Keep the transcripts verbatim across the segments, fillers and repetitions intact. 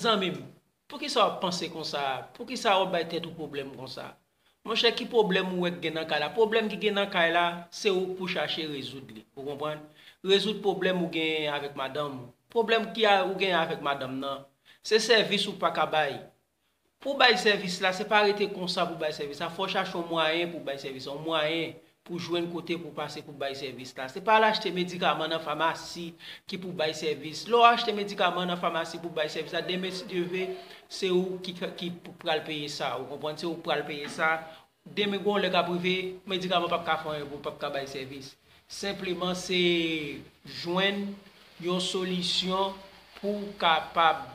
Zanmi m, poukisa w ap panse konsa? Poukisa w ap bay tèt ou pwoblèm konsa? Monchè, ki pwoblèm ou wè k gen nan kay la? Pwoblèm ki gen nan kay la, se ou k pou chache rezoud li. Ou konprann? Rezoud pwoblèm ou genyen avèk madanm ou. Pwoblèm ki a, ou genyen avèk madanm nan, se sèvis ou pa ka bay. Pou w bay sèvis la, se pa rete konsa pou w bay sèvis la. Fò w chache yon mwayen pou w bay sèvis la, yon mwayen pou w jwenn kote pou w pase pou w bay sèvis la. Se pa al achte medikaman nan famasi ki pou w bay sèvis. Lè w achte medikaman nan famasi pou w bay sèvis la, demen si Dye vle, se ou ki, ki pral peye sa. Ou konprann? Se ou k pral peye sa. Demen gon lè k ap rive, medikaman p ap ka fè anyen pou w, p ap ka bay sèvis. Senpleman, se jwenn yon solisyon pou w kapab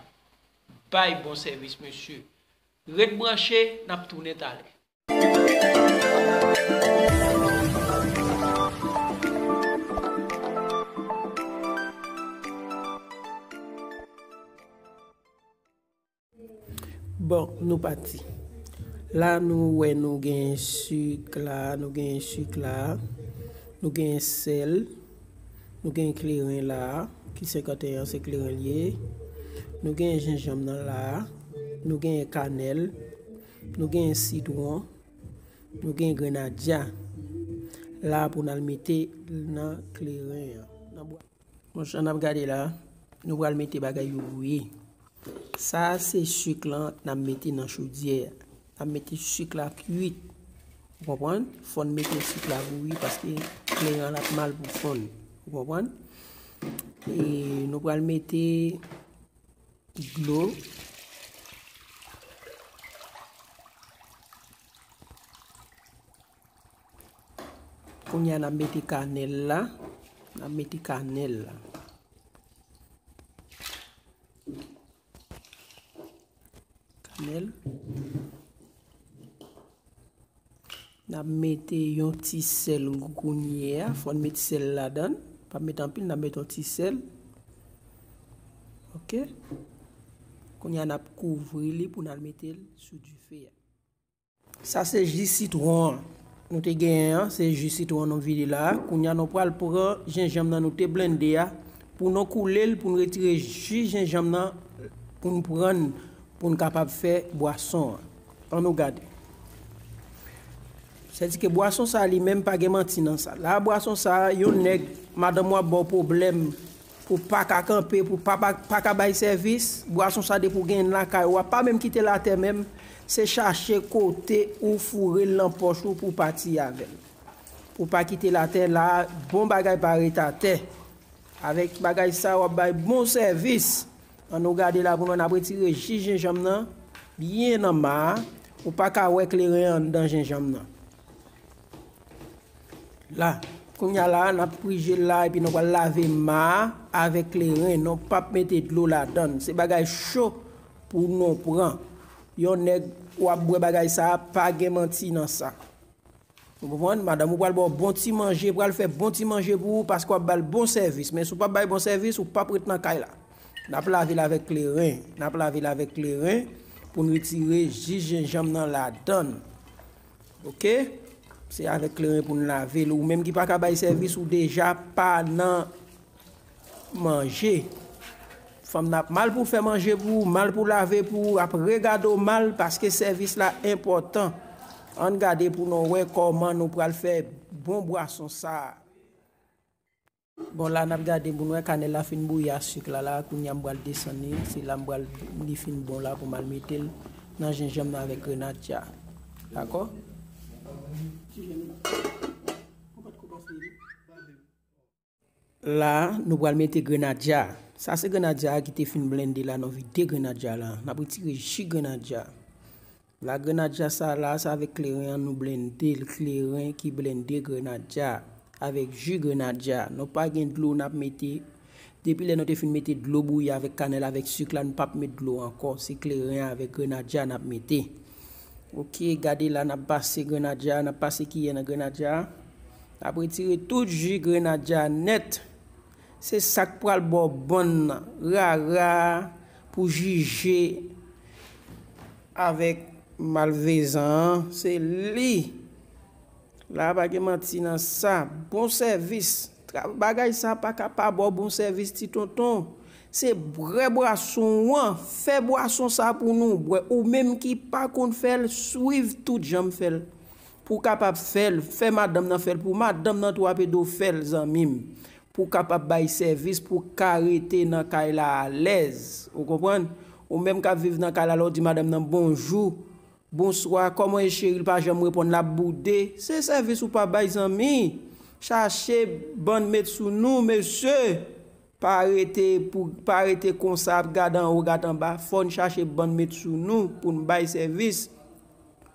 bay bon sèvis, mesye. Ret branche, n ap tounen talè. Bon, nou pati. La, nou wè nou gen sik la, nou gen sik la, nou gen sèl, nou gen kleren la, ki senkanteyen se kleren l ye. Nou gen jenjanm nan la, nou gen kanèl, nou gen sitwon, nou gen grenadya. La pou n al mete nan kleren an. Nan bwa- Monchè, n ap gade la, nou pral mete bagay yo bouyi. Sa a se sik lan n ap mete nan chodyè a. N ap mete sik la kwit. Ou konprann? Fò n mete sik la bouyi paske kleren an l ap mal pou fonn. Ou konprann? E nou pral mete dlo. Kounye a n ap mete kanèl la. N ap mete kanèl la. Kanèl. N ap mete yon ti sèl kounye a. Fò n met sèl ladan l. Pa met anpil, n ap met yon ti sèl. Oke. Kounye a n ap kouvri li pou n al mete l sou dife a. Sa se ji sitwon an. Nou te genyen an, se ji sitwon nou vide la a. Kounye a nou pral pran jenjanm nan nou te blende a pou nou koule l, pou n retire ji jenjanm nan, pou n pran l, pou n kapab fè bwason an. Ann nou gade. Sèdike bwason sa a li menm pa gen manti nan sa. La a bwason sa a, yon nèg, madanm w ap ba w pwoblèm, pou pa ka kanpe, pou pa, pa, pa ka bay sèvis, bwason sa depi w genyen l lakay ou, w ap pa menm kite l atè menm, se chache kote ou foure l nan pòch ou pou w pati avè l. Pou w pa kite l atè la, bon bagay pa ret atè. Avèk bagay sa, w ap bay bon sèvis. Ann nou gade la pou nou wè, n ap retire ji jenjanm nan byen nan ma a. Ou pa ka wè kleren anndan jenjanm nan. La, kounye a la, n ap prije l la, epi nou pral lave ma a avèk kleren. Nou p ap mete dlo ladan l. Se bagay cho pou nou pran. Yon nèg w ap bwè bagay sa a, pa gen manti nan sa. Ou konprann? Madanm ou pral ba w bon ti manje, pral fè bon ti manje pou ou paske w ap ba l bon sèvis. Men si w p ap bay bon sèvis, ou p ap ret nan kay la. N ap lave l avèk kleren. N ap lave l avèk kleren pou n retire ji jenjanm nan ladan l. Oke? Se avèk kleren pou n lave l. Ou menm ki pa ka bay sèvis, ou deja pa nan manje. Fanm nan ap mal pou fè manje pou ou, mal pou lave pou ou, ap regade w mal paske sèvis la enpòtan. Ann gade pou nou wè kòman nou pral fè bon bwason sa a. Bon, la n ap gade pou n wè kanèl la fin bouyi a sik la, la, kounye a m pral desann li, se la m pral li fin bon la pou m al mete l nan jenjanm nan avèk grenadya. Dakò? La, nou pral mete grenadya. Sa se grenadya a ki te fin blende la, nou vide grenadya la. N ap retire ji grenadya. La grenadya sa la, se avèk kleren an nou blende l, kleren ki blende grenadya avèk ji grenadya. Nou pa gen dlo n ap mete. Depi lè nou te fin mete dlo bouyi avèk kanèl, avèk sik la, nou p ap met dlo ankò. Se kleren avèk grenadya n ap mete. Oke, gade la, n ap pase grenadya, n ap pase kiyè nan grenadya. N ap retire tout ji grenadya nèt. Se sa k pral ba w bann rara pou jije avèk malvezan an, se li. La pa gen manti nan sa. Bon sèvis. Tra-, bagay sa pa ka pa ba w bon sèvis, ti tonton. Se bwè bwason an, fè bwason sa pou nou bwè. Ou menm ki pa konn fè l, swiv tout jan m fè l. Pou w kapab fè l, fè madanm nan fè l, pou madanm nan tou ap ede w fè l, zanmi m. Pou w kapab bay sèvis, pou w ka rete nan kay la alèz. Ou konprann? Ou menm k ap viv nan kay la, lè w di madanm nan bonjou, bonswa, kòman ye cheri, l pa janm reponn, l ap boude. Se sèvis ou pa bay, zanmi. Chache bann met sou nou, mesye. Pa rete pou, pa rete konsa ap gade anwo, gade anba. Fò n chache bann met sou nou pou n bay sèvis.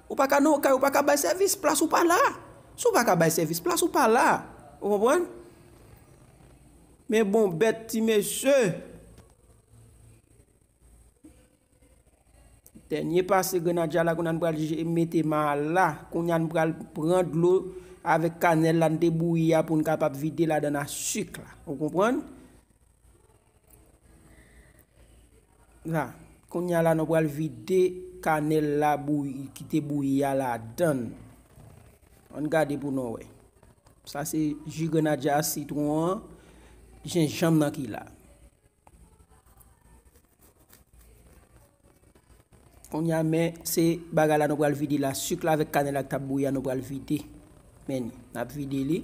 Ou pa ka nan yon kay, ou pa ka bay sèvis, plas ou pa la. Si w pa ka bay sèvis, plas ou pa la. Ou konprann? Men bon bèt ti mesye. Dènye pase grenadya la, kounye a n pral je-, mete ma la. Kounye a n pral pran dlo avèk kanèl la n te bouyi a pou n kapab vide ladan asik la. Ou konprann? La. Kounye a la, nou pral vide kanèl la bouyi, ki te bouyi a ladan. Ann gade pou nou wè. Sa se ji grenadya, sitwon an, jenjanm nan ki la. Kounye a, men se bagay la nou pral vide la, sik la avèk kanèl la k t ap bouyi a, nou pral vide. Men ni, n ap vide li.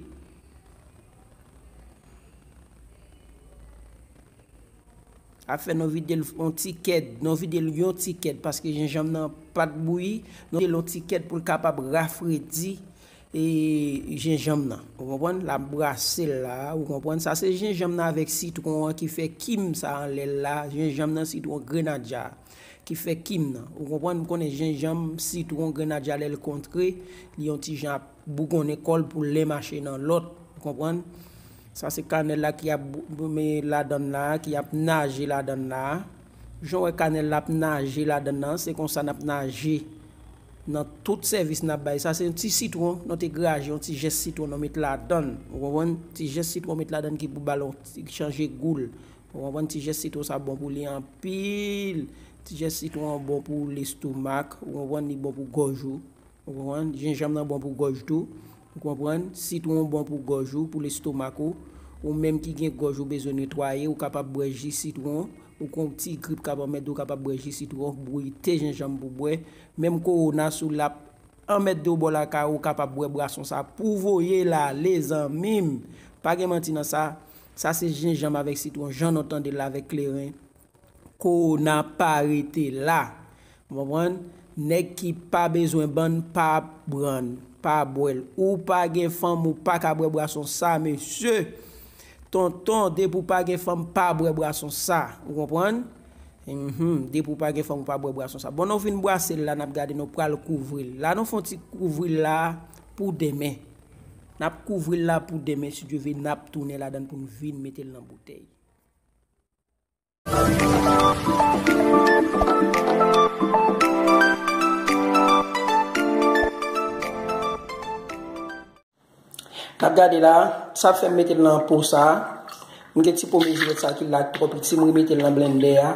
Ap fè nou vide l yon ti kèd, nou vide l yon ti kèd, paske jenjanm nan pa t bouyi, nou vide l yon ti kèd pou l kapab rafredi e jenjanm nan. Ou konprann? L ap brase l la, ou konprann? Sa se jenjanm nan avèk sitwon an ki fè kim sa anlè l la. Jenjanm nan, sitwon, grenadya ki fè kim nan. Ou konprann? M konnen jenjanm, sitwon, grenadya lè l kontre, li yon ti jan ap bougonnen kò l pou l len mache nan lòt. Ou konprann? Sa se kanèl la ki ap bou-, bou-, men ladan l la, ki ap naje ladan l la. Jan w wè kanèl la ap naje ladan l lan, se konsa n ap naje nan tout sèvis n ap bay. Sa se yon ti sitwon, nou te graje yon ti jès sitwon nou met ladan l. Ou konprann? Ti jès sitwon met ladan l ki pou ba l yon ti, chanje gou l. Ou konprann? Ti jès sitwon sa bon pou li anpil. Ti jès sitwon an bon pou lestomak. Ou konprann? Li bon pou gòj ou. Ou konprann? Jenjanm nan bon pou gòj tou. Ou konprann? Sitwon bon pou gòj ou, pou lestomak ou. Ou menm ki gen gòj ou bezwen netwaye, ou kapab bwè ji sitwon. Ou kon ti grip k ap anmède w, ou kapab bwè ji sitwon, bouyi te jenjanm pou bwè. Menm kowona, si w l ap anmède w bò lakay ou, ou kapab bwè bwason sa pou voye l ale, zanmi m. Pa gen manti nan sa. Sa se jenjanm avèk sitwon, jan nou tande l la avèk kleren. Kowona pa rete la. Ou konprann? Nèg ki pa bezwen bann, pa pran, pa bwè l. Ou pa gen fanm, ou pa ka bwè bwason sa, mesye. Tonton, depi w pa gen fanm, pa bwè bwason sa. Ou konprann? Mhm, depi w pa gen fanm, ou pa bwè bwason sa. Bon, nou fin bwase l la, n ap gade, nou pral kouvri l. La, nou fè yon ti kouvri l la pou demen. N ap kouvri l la pou demen, si Dye vle, n ap tounen ladan l pou n vin mete l nan boutèy. N ap gade la, sa fè m mete l nan po sa. M gen ti po mezirèt sa ki la twò piti, m remete l nan blendè a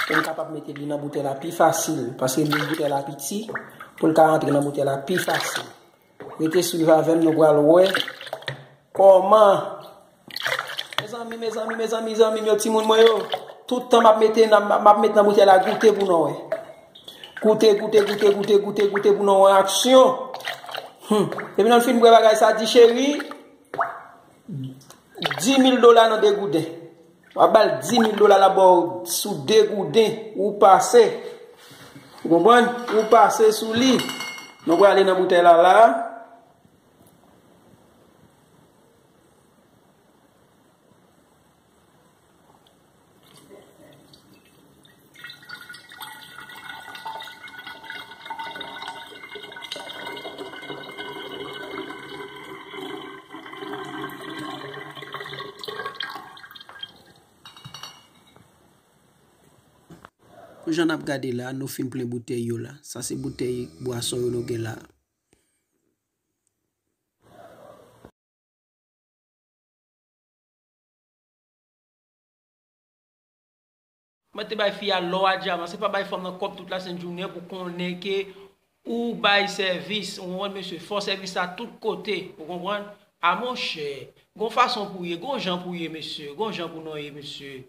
pou m kapab mete li nan boutèy la pi fasil, paske li boutèy la piti, pou l ka rantre nan boutèy la pi fasil. Rete swiv avè m, nou pral wè kòman. Mezanmi, mezanmi, mezanmi, zanmi m yo, timoun mwen yo. Tout tan m ap mete nan, m ap met nan boutèy la, goute pou nou wè. Goute, goute, goute, goute, goute, goute pou nou wè aksyon. Hmm. Epi nan fin bwè bagay sa, di cheri, di mil dola nan de gouden. W ap ba l di mil dola, l ap ba w sou de gouden, ou pase. Ou konprann? Ou pase sou li. Nou prale nan boutèy la, la. Pou jan n ap gade la, nou fin plen boutèy yo la. Sa se boutèy bwason yo nou gen la. Mwen te bay fi a lò a dyaman. Se pa bay fanm nan kòb tout lasent jounen pou konnen ke ou bay sèvis. Ou konprann, mesye? Fò sèvis la tout kote. Ou konprann? A monchè, gon fason pou ye, gon jan pou ye, mesye. Gon jan pou nou ye, mesye.